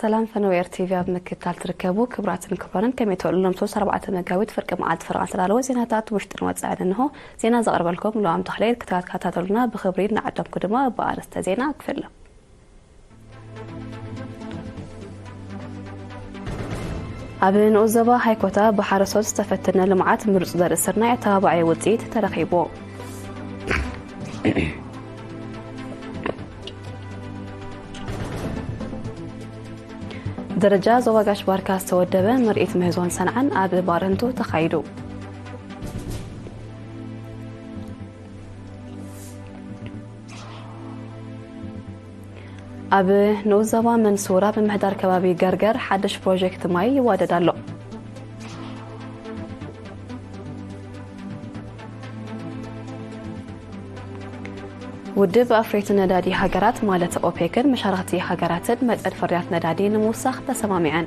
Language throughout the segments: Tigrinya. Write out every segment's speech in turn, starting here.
ሰላም ፈነወ ኤር ቲቪ ኣብ ምክትታል ትርከቡ ክቡራትን ክቡራንን፣ ከመይ ትውዕሉ? ሎም ሶስት ኣርባዕተ መጋቢት ፍርቂ መዓልቲ ፈረቓ ዝተዳለወ ዜናታት ውሽጥን ወጻኢን እንሆ። ዜና ዘቕርበልኩም ሉዋም ተኽለኤል። ክትከታተሉና ብኽብሪ እናዓደምኩ ድማ ብኣርእስተ ዜና ክፍለ። ኣብ ንኡስ ዞባ ሃይኮታ ብሓረስቶት ዝተፈተነ ልምዓት ምሩፅ ዘርኢ ስርናይ ኣተባባዒ ውፅኢት ተረኺቡ። ደረጃ ዞባ ጋሽ ባርካ ዝተወደበ ምርኢት ምህዞን ሰንዓን ኣብ ባረንቱ ተኻይዱ። ኣብ ንኡስ ዞባ መንሱራ ብምሕዳር ከባቢ ገርገር ሓድሽ ፕሮጀክት ማይ ይዋደድ ኣሎ። ውድብ ኣፍረይቲ ነዳዲ ሃገራት ማለት ኦፔክን መሻርኽቲ ሃገራትን መጠን ፍርያት ነዳዲ ንምውሳኽ ተሰማሚዐን።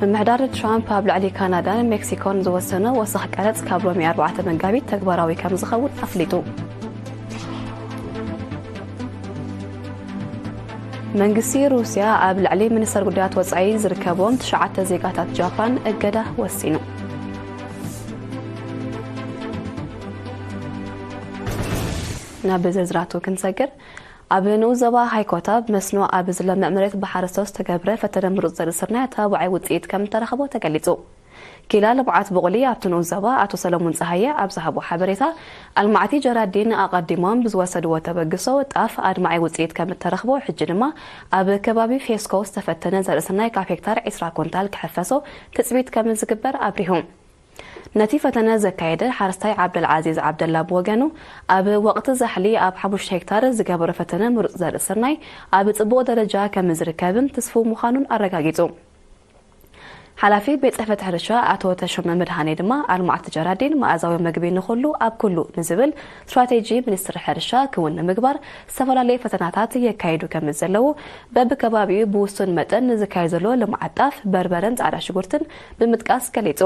ምምሕዳር ትራምፕ ኣብ ልዕሊ ካናዳን ሜክሲኮን ዝወሰኖ ወሰኽ ቀረጽ ካብ ሎሚ ኣርባዕተ መጋቢት ተግባራዊ ከም ዝኸውን ኣፍሊጡ። መንግስቲ ሩስያ ኣብ ልዕሊ ሚኒስተር ጉዳያት ወጻኢ ዝርከቦም ትሽዓተ ዜጋታት ጃፓን እገዳ ወሲኑ። ናብ ዝርዝራቱ ክንሰግር፣ ኣብ ንኡስ ዞባ ሃይኮታ ብመስኖ ኣብ ዝለምዕ መሬት ብሓረስቶት ዝተገብረ ፈተነ ምሩፅ ዘርኢ ስርናይ ኣተባባዒ ውፅኢት ከም እተረኸቦ ተገሊጹ። ኪላ ልምዓት ብቑሊ ኣብቲ ንኡስ ዞባ ኣቶ ሰለሙን ጸሃየ ኣብ ዝሃቦ ሓበሬታ፣ ኣልማዕቲ ጀራዲን ኣቐዲሞም ብዝወሰድዎ ተበግሶ ጣፍ ኣድማዒ ውፅኢት ከም እተረኽቦ፣ ሕጂ ድማ ኣብ ከባቢ ፌስኮ ዝተፈተነ ዘርኢ ስርናይ ካብ ሄክታር ዕስራ ኩንታል ክሕፈሶ ትጽቢት ከም ዝግበር ኣብሪሁ። ነቲ ፈተነ ዘካየደ ሓረስታይ ዓብደልዓዚዝ ዓብደላ ብወገኑ፣ ኣብ ወቕቲ ዛሕሊ ኣብ ሓሙሽተ ሄክታር ዝገበሮ ፈተነ ምሩፅ ዘርኢ ስርናይ ኣብ ጽቡቕ ደረጃ ከም ዝርከብን ትስፉው ምዃኑን ኣረጋጊጹ። ሓላፊ ቤት ጽሕፈት ሕርሻ ኣቶ ተሾመ መድሃኔ ድማ፣ ኣልማዕቲ ጀራዲን መኣዛዊ መግቢ ንኹሉ ኣብ ኩሉ ንዝብል ስትራቴጂ ሚኒስትሪ ሕርሻ ክውን ንምግባር ዝተፈላለዩ ፈተናታት የካይዱ ከም ዘለዉ፣ በብከባቢኡ ብውሱን መጠን ንዝካየድ ዘሎ ልምዓት ጣፍ፣ በርበረን ጻዕዳ ሽጉርትን ብምጥቃስ ገሊጹ።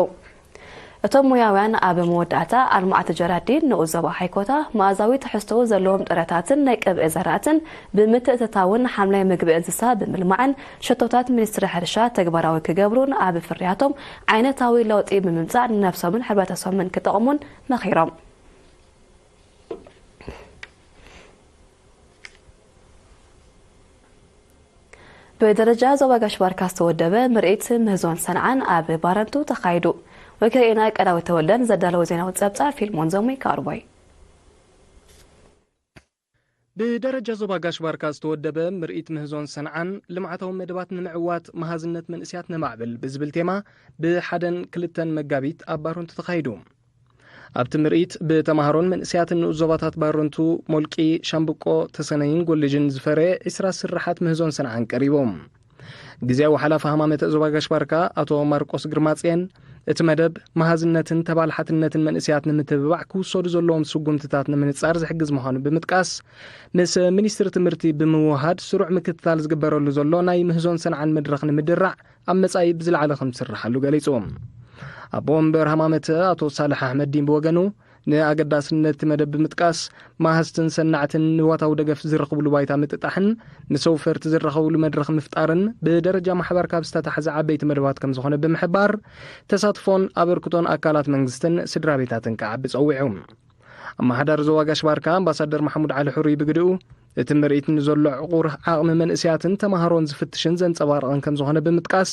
እቶም ሞያውያን ኣብ መወዳእታ፣ ኣልማዕቲ ጀራዲን ንኡስ ዞባ ሃይኮታ መኣዛዊ ትሕዝቶ ዘለዎም ጥረታትን ናይ ቅብኢ ዘራእትን ብምትእትታውን ሓምላይ ምግቢ እንስሳ ብምልማዕን ሸቶታት ሚኒስትሪ ሕርሻ ተግባራዊ ክገብሩን ኣብ ፍርያቶም ዓይነታዊ ለውጢ ብምምጻእ ንነብሶምን ሕብረተሰቦምን ክጠቕሙን መኺሮም። ብደረጃ ዞባ ጋሽ ባርካ ዝተወደበ ምርኢት ምህዞን ሰንዓን ኣብ ባረንቱ ተኻይዱ። ወኪልና ቀዳዊ ተወልደን ዘዳለወ ዜናዊ ጸብጻብ ፊልሞን ዘሙ ይቀርቦ እዩ። ብደረጃ ዞባ ጋሽ ባርካ ዝተወደበ ምርኢት ምህዞን ሰንዓን ልምዓታዊ መደባት ንምዕዋት መሃዝነት መንእስያት ነማዕብል ብዝብል ቴማ ብሓደን ክልተን መጋቢት ኣብ ባረንቱ ተኻይዱ። ኣብቲ ምርኢት ብተምሃሮን መንእስያትን ንኡስ ዞባታት ባረንቱ፣ ሞልቂ፣ ሻምብቆ፣ ተሰነይን ጎልጅን ዝፈረየ ዕስራ ስርሓት ምህዞን ሰንዓን ቀሪቦም። ግዜያዊ ሓላፊ ሃማመተ ዞባ ጋሽ ባርካ ኣቶ ማርቆስ ግርማጽየን፣ እቲ መደብ መሃዝነትን ተባላሓትነትን መንእስያት ንምትብባዕ ክውሰዱ ዘለዎም ስጉምትታት ንምንጻር ዝሕግዝ ምዃኑ ብምጥቃስ፣ ምስ ሚኒስትሪ ትምህርቲ ብምውሃድ ስሩዕ ምክትታል ዝግበረሉ ዘሎ ናይ ምህዞን ሰንዓን መድረኽ ንምድራዕ ኣብ መጻኢ ብዝለዓለ ከም ዝስርሓሉ ገሊጹ። ኣቦ ወንበር ሃማመተ ኣቶ ሳልሕ ኣሕመዲን ብወገኑ፣ ንኣገዳስነት እቲ መደብ ብምጥቃስ፣ መሃዝትን ሰናዕትን ንዋታዊ ደገፍ ዝረኽብሉ ባይታ ምጥጣሕን ምስ ኣውፈርቲ ዝራኸብሉ መድረኽ ምፍጣርን ብደረጃ ማሕበር ካብ ዝተታሕዘ ዓበይቲ መደባት ከም ዝኾነ ብምሕባር፣ ተሳትፎን ኣበርክቶን ኣካላት መንግስትን ስድራ ቤታትን ክዓቢ ጸዊዑ። ኣመሓዳሪ ዞባ ጋሽ ባርካ ኣምባሳደር ማሕሙድ ዓሊ ሕሩይ ብግድኡ፣ እቲ ምርኢት ንዘሎ ዕቑር ዓቕሚ መንእስያትን ተምሃሮን ዝፍትሽን ዘንጸባርቕን ከም ዝኾነ ብምጥቃስ፣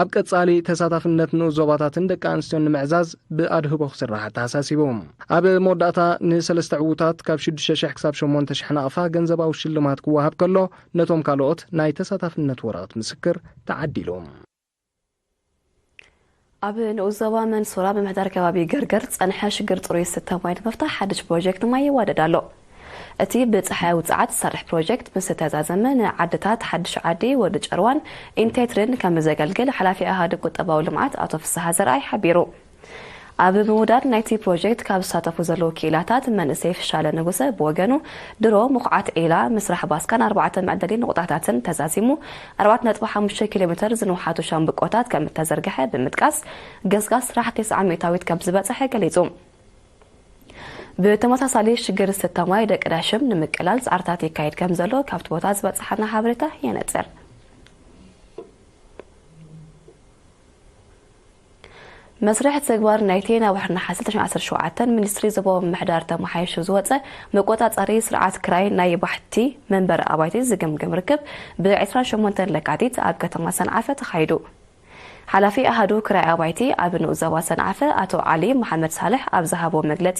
ኣብ ቀጻሊ ተሳታፍነት ንኡስ ዞባታትን ደቂ ኣንስትዮን ንምዕዛዝ ብኣድህቦ ክስራሕ ኣተሓሳሲቡ። ኣብ መወዳእታ ንሰለስተ ዕዉታት ካብ ሽዱሽተ ሽሕ ክሳብ ሸሞንተ ሽሕ ናቕፋ ገንዘባዊ ሽልማት ክወሃብ ከሎ፣ ነቶም ካልኦት ናይ ተሳታፍነት ወረቐት ምስክር ተዓዲሉ። ኣብ ንኡስ ዞባ መንሱራ ምምሕዳር ከባቢ ገርገር ዝጸንሐ ሽግር ጽሩይ ዝስተ ማይ ንምፍታሕ ሓድሽ ፕሮጀክት ማይ ይዋደድ ኣሎ። እቲ ብጸሓያዊ ጸዓት ዝሰርሕ ፕሮጀክት ምስ ተዛዘመ ንዓድታት ሓድሽ ዓዲ፣ ወዲ ጨርዋን ኢንቴትርን ከም ዘገልግል ሓላፊ ኣሃዱ ቁጠባዊ ልምዓት ኣቶ ፍስሃ ዘርኣይ ሓቢሩ። ኣብ ምውዳድ ናይቲ ፕሮጀክት ካብ ዝሳተፉ ዘለዉ ክኢላታት መንእሰይ ፍሻለ ንጉሰ ብወገኑ፣ ድሮ ምኹዓት ዒላ፣ ምስራሕ ባስካን ኣርባዕተ መዕደሊ ነቑጣታትን ተዛዚሙ ኣርባዕተ ነጥቢ ሓሙሽተ ኪሎ ሜተር ዝንውሓቱ ሻምብቆታት ከም እተዘርግሐ ብምጥቃስ፣ ገስጋስ ስራሕ ተስዓ ሚእታዊት ከም ዝበጽሐ ገሊጹ። ብተመሳሳሊ ሽግር ዝስተ ማይ ደቂ ዳሽም ንምቅላል ጻዕርታት ይካየድ ከም ዘሎ ካብቲ ቦታ ዝበጽሓና ሓበሬታ የነጽር። መስርሕ ተግባር ናይቲ ናብ ወርሒ ነሓሰ ክልተ ሽሕን ዓሰርተ ሸውዓተን ሚኒስትሪ ዞባዊ ምምሕዳር ተመሓይሹ ዝወጸ መቆጻጸሪ ስርዓት ክራይ ናይ ባሕቲ መንበሪ ኣባይቲ ዝግምግም ርክብ ብ ዕስራን ሸሞንተን ለካቲት ኣብ ከተማ ሰንዓፈ ተኻይዱ። ሓላፊ ኣሃዱ ክራይ ኣባይቲ ኣብ ንኡስ ዞባ ሰንዓፈ ኣቶ ዓሊ መሓመድ ሳልሕ ኣብ ዝሃቦ መግለጺ፣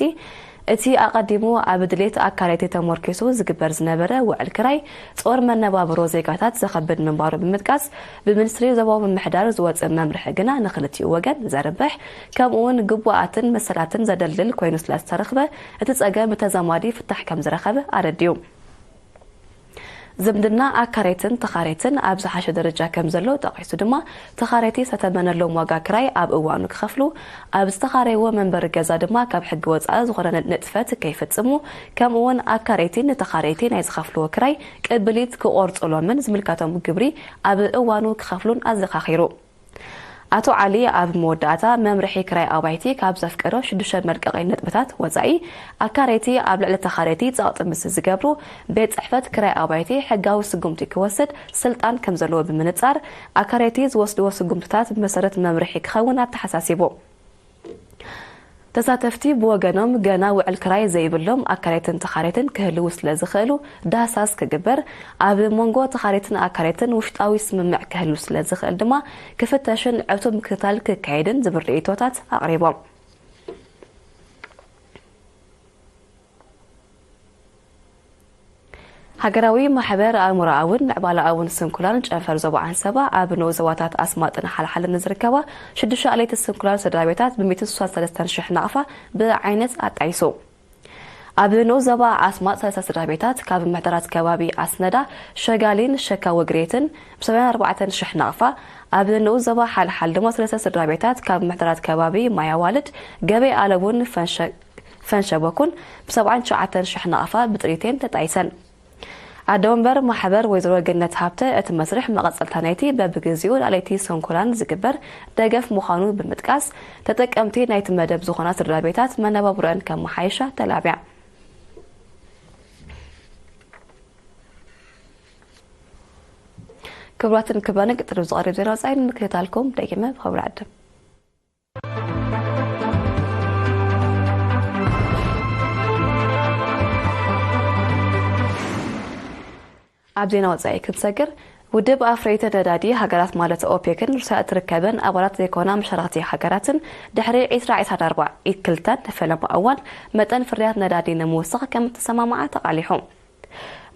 እቲ ኣቐዲሙ ኣብ ድሌት ኣካረይቲ ተሞርኪሱ ዝግበር ዝነበረ ውዕል ክራይ ጾር መነባብሮ ዜጋታት ዘኸብድ ምንባሩ ብምጥቃስ፣ ብሚኒስትሪ ዞባዊ ምምሕዳር ዝወጽእ መምርሒ ግና ንኽልቲኡ ወገን ዘርብሕ፣ ከምኡ'ውን ግቡኣትን መሰላትን ዘደልድል ኮይኑ ስለ ዝተረኽበ፣ እቲ ጸገም ብተዛማዲ ፍታሕ ከም ዝረኸበ ኣረዲኡ። ዝምድና ኣካረይትን ተኻረይትን ኣብ ዝሓሸ ደረጃ ከም ዘሎ ጠቒሱ ድማ፣ ተኻረይቲ ዝተተመነሎም ዋጋ ክራይ ኣብ እዋኑ ክኸፍሉ፣ ኣብ ዝተኻረይዎ መንበሪ ገዛ ድማ ካብ ሕጊ ወጻኢ ዝኾነ ንጥፈት ከይፍጽሙ፣ ከምኡ'ውን ኣካረይቲ ንተኻረይቲ ናይ ዝኸፍልዎ ክራይ ቅብሊት ክቖርጹሎምን ዝምልከቶም ግብሪ ኣብ እዋኑ ክኸፍሉን ኣዘኻኺሩ። ኣቶ ዓሊ ኣብ መወዳእታ፣ መምርሒ ክራይ ኣባይቲ ካብ ዘፍቀዶ ሽዱሽተ መልቀቒ ነጥብታት ወጻኢ፣ ኣካረይቲ ኣብ ልዕሊ ተኻረይቲ ጸቕጢ ምስ ዝገብሩ፣ ቤት ጽሕፈት ክራይ ኣባይቲ ሕጋዊ ስጉምቲ ክወስድ ስልጣን ከም ዘለዎ ብምንጻር፣ ኣካረይቲ ዝወስድዎ ስጉምትታት ብመሰረት መምርሒ ክኸውን ኣተሓሳሲቡ። ተሳተፍቲ ብወገኖም፣ ገና ውዕል ክራይ ዘይብሎም ኣካረይትን ተኻረይትን ክህልዉ ስለ ዝኽእሉ፣ ዳህሳስ ክግበር፣ ኣብ መንጎ ተኻረይትን ኣካረይትን ውሽጣዊ ስምምዕ ክህሉ ስለ ዝኽእል ድማ ክፍተሽን ዕቱብ ምክትታል ክካየድን ዝብል ርእይቶታት ኣቕሪቦም። ሃገራዊ ማሕበር ኣእምሮኣውን ምዕባለኣውን ስንኩላን ጨንፈር ዞባ ዓንሰባ ኣብ ንኡስ ዞባታት ኣስማጥን ሓልሓልን ንዝርከባ ሽዱሽተ ኣለይቲ ስንኩላን ስድራ ቤታት ብ ሚእትን ስሳን ሰለስተን ሽሕ ናቕፋ ብዓይነት ኣጣይሱ። ኣብ ንኡስ ዞባ ኣስማጥ ሰለስተ ስድራ ቤታት ካብ ምሕደራት ከባቢ ኣስነዳ፣ ሸጋሊን ሸካ ወግሬትን ብ ሰብዓን ኣርባዕተን ሽሕ ናቕፋ፣ ኣብ ንኡስ ዞባ ሓልሓል ድማ ሰለስተ ስድራ ቤታት ካብ ምሕደራት ከባቢ ማይ ኣዋልድ፣ ገበይ ኣለቡን ፈንሸ-፣ ፈንሸበኩን ብ ሰብዓን ትሽዓተን ሽሕ ናቕፋ ብጥሪቴን ተጣይሰን። ኣደ ወንበር ማሕበር ወይዘሮ ገነት ሃብተ፣ እቲ መስርሕ መቐጸልታ ናይቲ በብግዜኡ ንኣለይቲ ስንኩላን ዝግበር ደገፍ ምዃኑ ብምጥቃስ፣ ተጠቀምቲ ናይቲ መደብ ዝኾና ስድራ ቤታት መነባብሮአን ከመሓይሻ ተላብያ። ክቡራትን ክቡራንን፣ ቀጺሉ ዝቐርብ ዜና ወጻኢ ንምክትታልኩም ደጊመ ብኽብሪ ዕድም። ኣብ ዜና ወጻኢ ክንሰግር፣ ውድብ ኣፍረይቲ ነዳዲ ሃገራት ማለት ኦፔክን ሩስያ እትርከበን ኣባላት ዘይኮና መሻርኽቲ ሃገራትን ድሕሪ ዕስራ ዕስራን ኣርባዕተን ፈለማ እዋን መጠን ፍርያት ነዳዲ ንምውሳኽ ከም እተሰማምዓ ተቓሊሑ።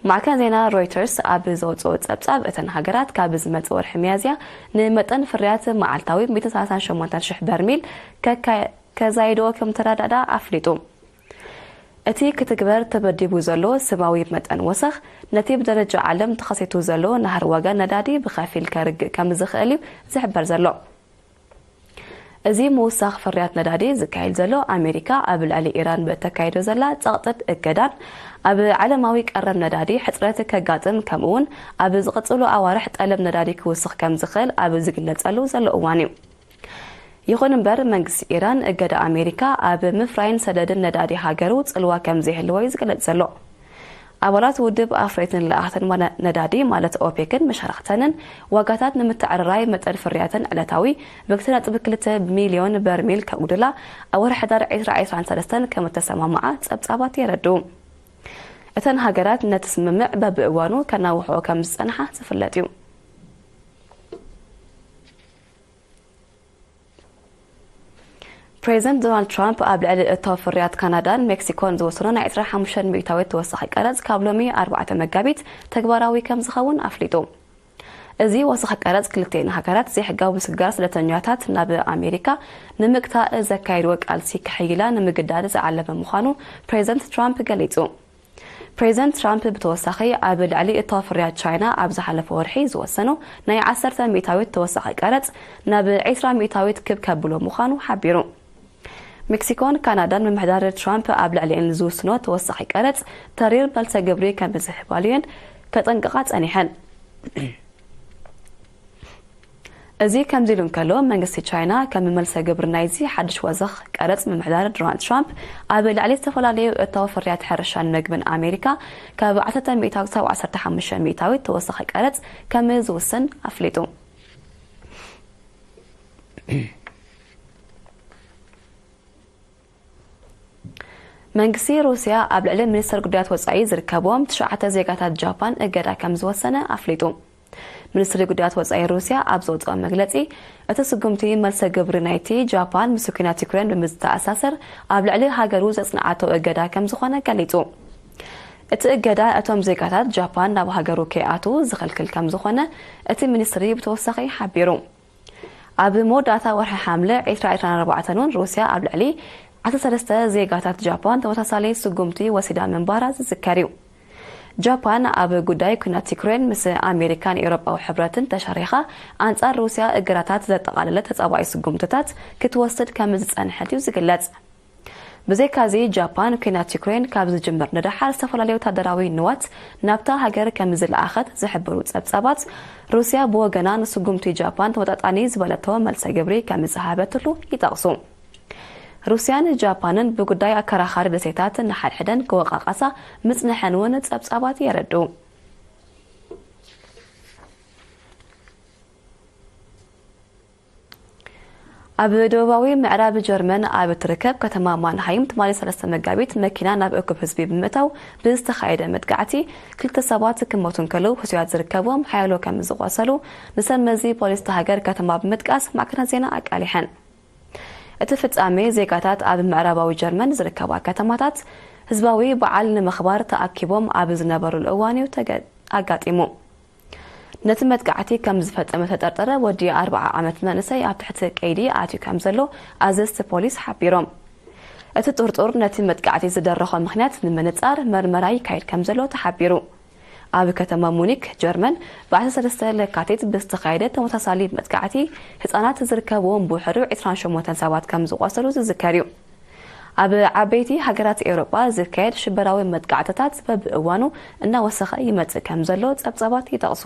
ማዕከን ዜና ሮይተርስ ኣብ ዘውጽኦ ጸብጻብ፣ እተን ሃገራት ካብ ዝመጽእ ወርሒ ሚያዝያ ንመጠን ፍርያት መዓልታዊ ሚእትን ሰላሳን ሸሞንተን ሽሕ በርሚል ከካ-፣ ከዛይድኦ ከም ተረዳድኣ ኣፍሊጡ። እቲ ክትግበር ተመዲቡ ዘሎ ስማዊ መጠን ወሰኽ፣ ነቲ ብደረጃ ዓለም ተኸሲቱ ዘሎ ናህሪ ዋጋ ነዳዲ ብኸፊል ከርግእ ከም ዝኽእል እዩ ዝሕበር ዘሎ። እዚ ምውሳኽ ፍርያት ነዳዲ ዝካየድ ዘሎ፣ ኣሜሪካ ኣብ ልዕሊ ኢራን ብእተካይዶ ዘላ ጸቕጥን እገዳን፣ ኣብ ዓለማዊ ቀረብ ነዳዲ ሕጽረት ከጋጥም፣ ከምኡ'ውን ኣብ ዝቕጽሉ ኣዋርሕ ጠለብ ነዳዲ ክውስኽ ከም ዝኽእል ኣብ ዝግለጸሉ ዘሎ እዋን እዩ። ይኹን እምበር፣ መንግስቲ ኢራን እገዳ ኣሜሪካ ኣብ ምፍራይን ሰደድን ነዳዲ ሃገሩ ጽልዋ ከም ዘይህልዎ እዩ ዝግለጽ ዘሎ። ኣባላት ውድብ ኣፍረይትን ለኣኽትን ማነ-፣ ነዳዲ ማለት ኦፔክን መሻርኽተንን ዋጋታት ንምትዕርራይ መጠን ፍርያተን ዕለታዊ ብ ክልተ ነጥቢ ክልተ ሚልዮን በርሚል ከጉድላ ኣብ ወርሒ ሕዳር ዕስራ ዕስራን ሰለስተን ከም እተሰማምዓ ጸብጻባት የረድኡ። እተን ሃገራት ነቲ ስምምዕ በብእዋኑ ከናውሕኦ ከም ዝጸንሓ ዝፍለጥ እዩ። ፕሬዚደንት ዶናልድ ትራምፕ ኣብ ልዕሊ እቶ ፍርያት ካናዳን ሜክሲኮን ዝወሰኖ ናይ ዕስራን ሓሙሽተን ሚእታዊት ተወሳኺ ቀረጽ ካብ ሎሚ ኣርባዕተ መጋቢት ተግባራዊ ከም ዝኸውን ኣፍሊጡ። እዚ ወሳኺ ቀረጽ ክልቲኤን ሃገራት ዘይሕጋዊ ምስግጋር ስደተኛታት ናብ ኣሜሪካ ንምግታእ ዘካየድዎ ቃልሲ ክሕይላ ንምግዳድ ዝዓለመ ምዃኑ ፕሬዚደንት ትራምፕ ገሊጹ። ፕሬዚደንት ትራምፕ ብተወሳኺ ኣብ ልዕሊ እቶ ፍርያት ቻይና ኣብ ዝሓለፈ ወርሒ ዝወሰኖ ናይ ዓሰርተ ሚእታዊት ተወሳኺ ቀረጽ ናብ ዕስራ ሚእታዊት ክብ ከብሎ ምዃኑ ሓቢሩ። ሜክሲኮን ካናዳን ምምሕዳር ትራምፕ ኣብ ልዕሊኤን ዝውስኖ ተወሳኺ ቀረጽ ተሪር መልሰ ግብሪ ከም ዝህባሉ እየን ከጠንቅቓ ጸኒሐን። እዚ ከምዚ ኢሉ እንከሎ፣ መንግስቲ ቻይና ከም መልሰ ግብሪ ናይዚ ሓድሽ ወሰኽ ቀረጽ፣ ምምሕዳር ዶናልድ ትራምፕ ኣብ ልዕሊ ዝተፈላለዩ እታወ ፍርያት ሕርሻን መግብን ኣሜሪካ ካብ ዓሰርተ ሚእታዊት ክሳብ ዓሰርተ ሓሙሽተ ሚእታዊት ተወሳኺ ቀረጽ ከም ዝውስን ኣፍሊጡ። መንግስቲ ሩስያ ኣብ ልዕሊ ሚኒስተር ጉዳያት ወጻኢ ዝርከብዎም ትሽዓተ ዜጋታት ጃፓን እገዳ ከም ዝወሰነ ኣፍሊጡ። ሚኒስትሪ ጉዳያት ወጻኢ ሩስያ ኣብ ዘውጽኦ መግለጺ፣ እቲ ስጉምቲ መልሰ ግብሪ ናይቲ ጃፓን ምስ ኲናት ዩክሬን ብምዝተኣሳሰር ኣብ ልዕሊ ሃገሩ ዘጽንዓቶ እገዳ ከም ዝኾነ ገሊጹ። እቲ እገዳ እቶም ዜጋታት ጃፓን ናብ ሃገሩ ከይኣትዉ ዝኽልክል ከም ዝኾነ እቲ ሚኒስትሪ ብተወሳኺ ሓቢሩ። ኣብ መወዳእታ ወርሒ ሓምለ ዕስራ ዕስራን ኣርባዕተን እውን ሩስያ ኣብ ልዕሊ ዓሰርተ ሰለስተ ዜጋታት ጃፓን ተመሳሳሊ ስጉምቲ ወሲዳ ምንባራ ዝዝከር እዩ። ጃፓን ኣብ ጉዳይ ኲናት ዩክሬን ምስ ኣሜሪካን ኤውሮጳዊ ሕብረትን ተሻሪኻ ኣንጻር ሩስያ እገዳታት ዘጠቓለለ ተጻባኢ ስጉምትታት ክትወስድ ከም ዝጸንሐት እዩ ዝግለጽ። ብዘይካዚ፣ ጃፓን ኲናት ዩክሬን ካብ ዝጅምር ንደሓር ዝተፈላለዩ ወታደራዊ ንዋት ናብታ ሃገር ከም ዝለኣኸት ዝሕብሩ ጸብጻባት፣ ሩስያ ብወገና ንስጉምቲ ጃፓን ተመጣጣኒ ዝበለቶ መልሰ ግብሪ ከም ዝሃበትሉ ይጠቕሱ። ሩስያን ጃፓንን ብጉዳይ ኣከራኻሪ ደሴታት ንሓድሕደን ክወቃቀሳ ምጽንሐን እውን ጸብጻባት የረድኡ። ኣብ ደቡባዊ ምዕራብ ጀርመን ኣብ እትርከብ ከተማ ማንሃይም ትማሊ ሰለስተ መጋቢት መኪና ናብ እኩብ ህዝቢ ብምእታው ብዝተኻየደ መጥቃዕቲ ክልተ ሰባት ክሞቱ እንከለዉ፣ ህሱያት ዝርከብዎም ሓያሎ ከም ዝቖሰሉ ንሰብ መዚ ፖሊስ እታ ሃገር ከተማ ብምጥቃስ ማዕከናት ዜና ኣቃሊሐን። እቲ ፍጻሜ ዜጋታት ኣብ ምዕራባዊ ጀርመን ዝርከባ ከተማታት ህዝባዊ በዓል ንምኽባር ተኣኪቦም ኣብ ዝነበሩሉ እዋን እዩ ተገ-፣ ኣጋጢሙ። ነቲ መጥቃዕቲ ከም ዝፈጸመ ተጠርጠረ ወዲ ኣርብዓ ዓመት መንእሰይ ኣብ ትሕቲ ቀይዲ ኣትዩ ከም ዘሎ ኣዘዝቲ ፖሊስ ሓቢሮም። እቲ ጥርጡር ነቲ መጥቃዕቲ ዝደረኾ ምኽንያት ንምንጻር መርመራ ይካየድ ከም ዘሎ ተሓቢሩ። ኣብ ከተማ ሙኒክ ጀርመን ብ ዓሰርተ ሰለስተ ለካቲት ብዝተኻየደ ተመሳሳሊ መጥቃዕቲ ህጻናት ዝርከብዎም ብውሕዱ ዕስራን ሸሞንተን ሰባት ከም ዝቖሰሉ ዝዝከር እዩ። ኣብ ዓበይቲ ሃገራት ኤውሮጳ ዝካየድ ሽበራዊ መጥቃዕትታት በብእዋኑ እናወሰኸ ይመጽእ ከም ዘሎ ጸብጻባት ይጠቕሱ።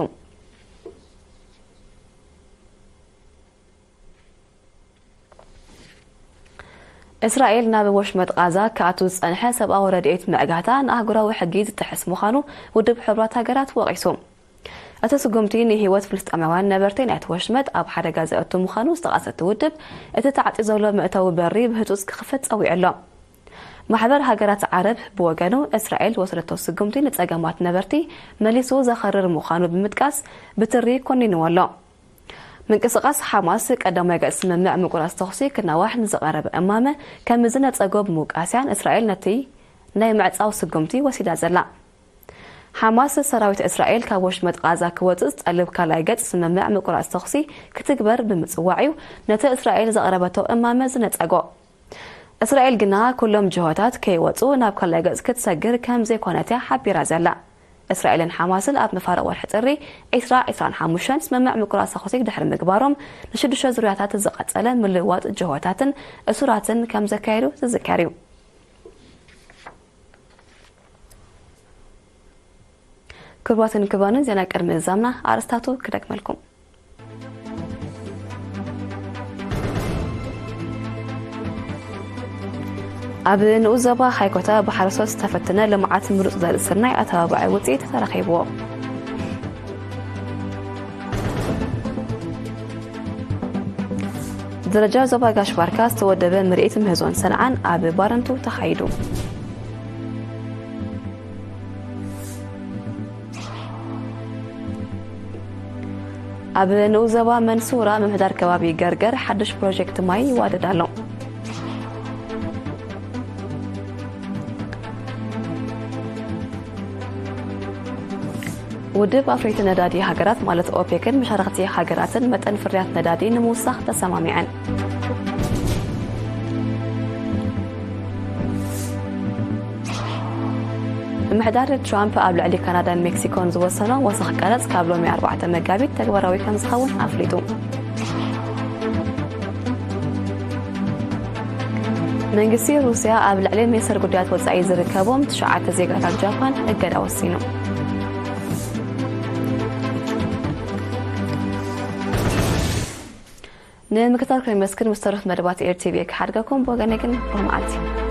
እስራኤል ናብ ወሽመጥ ቃዛ ክኣቱ ዝጸንሐ ሰብኣዊ ረድኤት ምዕጋታ ንኣህጉራዊ ሕጊ ዝጥሕስ ምዃኑ ውድብ ሕቡራት ሃገራት ወቒሱ። እቲ ስጉምቲ ንህይወት ፍልስጤማውያን ነበርቲ ናይቲ ወሽመጥ ኣብ ሓደጋ ዘእቱ ምዃኑ ዝጠቐሰ እቲ ውድብ፣ እቲ ተዓጽዩ ዘሎ መእተዊ በሪ ብህጹጽ ክኽፈት ጸዊዑ ኣሎ። ማሕበር ሃገራት ዓረብ ብወገኑ፣ እስራኤል ዝወሰደቶ ስጉምቲ ንጸገማት ነበርቲ መሊሱ ዘኸርር ምዃኑ ብምጥቃስ፣ ብትሪ ኮኒንዎ ኣሎ። ምንቅስቓስ ሓማስ ቀዳማይ ገጽ ስምምዕ ምቁራጽ ተኹሲ ክናዋሕ ንዝቐረበ እማመ ከም ዝነጸጎ ብምውቃስያን፣ እስራኤል ነቲ ናይ ምዕጻው ስጉምቲ ወሲዳ ዘላ። ሓማስ ሰራዊት እስራኤል ካብ ወሽመጥ ቃዛ ክወጽእ ዝጠልብ ካልኣይ ገጽ ስምምዕ ምቁራጽ ተኹሲ ክትግበር ብምጽዋዕ'ዩ ነቲ እስራኤል ዘቕረበቶ እማመ ዝነጸጎ። እስራኤል ግና ኩሎም ጅሆታት ከይወጹ ናብ ካልኣይ ገጽ ክትሰግር ከም ዘይኮነት'ያ ሓቢራ ዘላ። እስራኤልን ሓማስን ኣብ መፋርቕ ወርሒ ጥሪ ዕስራ ዕስራን ሓሙሽተን ስምምዕ ምቁራጽ ተኹሲ ድሕሪ ምግባሮም፣ ንሽዱሽተ ዙርያታት ዝቐጸለ ምልውዋጥ ጅሆታትን እሱራትን ከም ዘካየዱ ዝዝከር እዩ። ክቡራትን ክቡራንን፣ ዜና ቅድሚ ምዝዛምና ኣርእስታቱ ክደግመልኩም። ኣብ ንኡስ ዞባ ሃይኮታ ብሓረስቶት ዝተፈተነ ልምዓት ምሩፅ ዘርኢ ስርናይ ኣተባባዒ ውፅኢት ተረኺብዎ። ደረጃ ዞባ ጋሽ ባርካ ዝተወደበ ምርኢት ምህዞን ሰንዓን ኣብ ባረንቱ ተኻይዱ። ኣብ ንኡስ ዞባ መንሱራ ምምሕዳር ከባቢ ገርገር ሓድሽ ፕሮጀክት ማይ ይዋደድ ኣሎ። ውድብ ኣፍረይቲ ነዳዲ ሃገራት ማለት ኦፔክን መሻርኽቲ ሃገራትን መጠን ፍርያት ነዳዲ ንምውሳኽ ተሰማሚዐን። ምምሕዳር ትራምፕ ኣብ ልዕሊ ካናዳን ሜክሲኮን ዝወሰኖ ወሰኽ ቀረጽ ካብ ሎሚ ኣርባዕተ መጋቢት ተግባራዊ ከም ዝኸውን ኣፍሊጡ። መንግስቲ ሩስያ ኣብ ልዕሊ ሚኒስትር ጉዳያት ወጻኢ ዝርከቦም ትሽዓተ ዜጋታት ጃፓን እገዳ ወሲኑ። ንምክታል ከመስግን ምስ ተረፉ መደባት ኤርቲቪ ክሓድገኩም። ብወገነ ግን ብሩህ መዓልቲ።